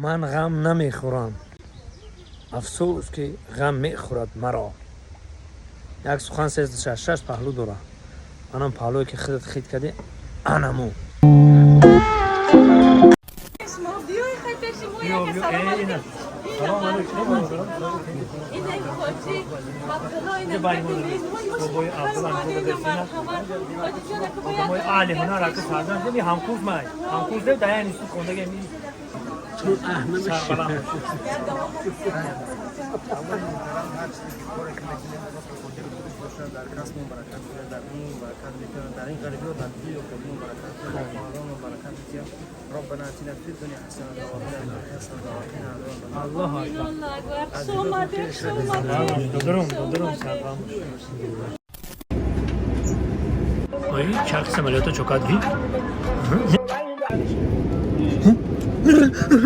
Ман ғам намехӯрам, афсӯс, ки ғам мехӯрад маро. Як сухан се шаш паҳлӯ дорад. Манам паҳлӯе, ки худат хит кардӣ, анаму. Шумо биёй, хай, пеши мо. Биё, яке биё, салом. э, ина. Салом алейкум. Ина хоҷи Абдулло, ина. Ин байни мо бобои Абдулло ҳам буда. Одамои аҳли ҳунар ака фарзанд дими ҳамкурс, май ҳамкурс дев дар яни суд хондаги ми. Чун Аҳмад. Сарбаланд. Аллоҳи муҳтарам ҳар чизе ки коре ки мекунем, просто хотири худаш бошад, дар касбмон баракат биёрад, дар динмон баракат мекунад, дар ин ғарибиҳо, дар дилу худмон баракат биёрад, дар хонадонмон баракат бидиҳад. ربنا اتنا في الدنيا حسنة وفي الآخرة حسنة وقنا عذاب النار. Аллоҳу акбар. Аллоҳу акбар! Хуш омадед, хуш омадед. Додарум, додарум, сарбаланд. Ой, чархи самолёта чокад ви.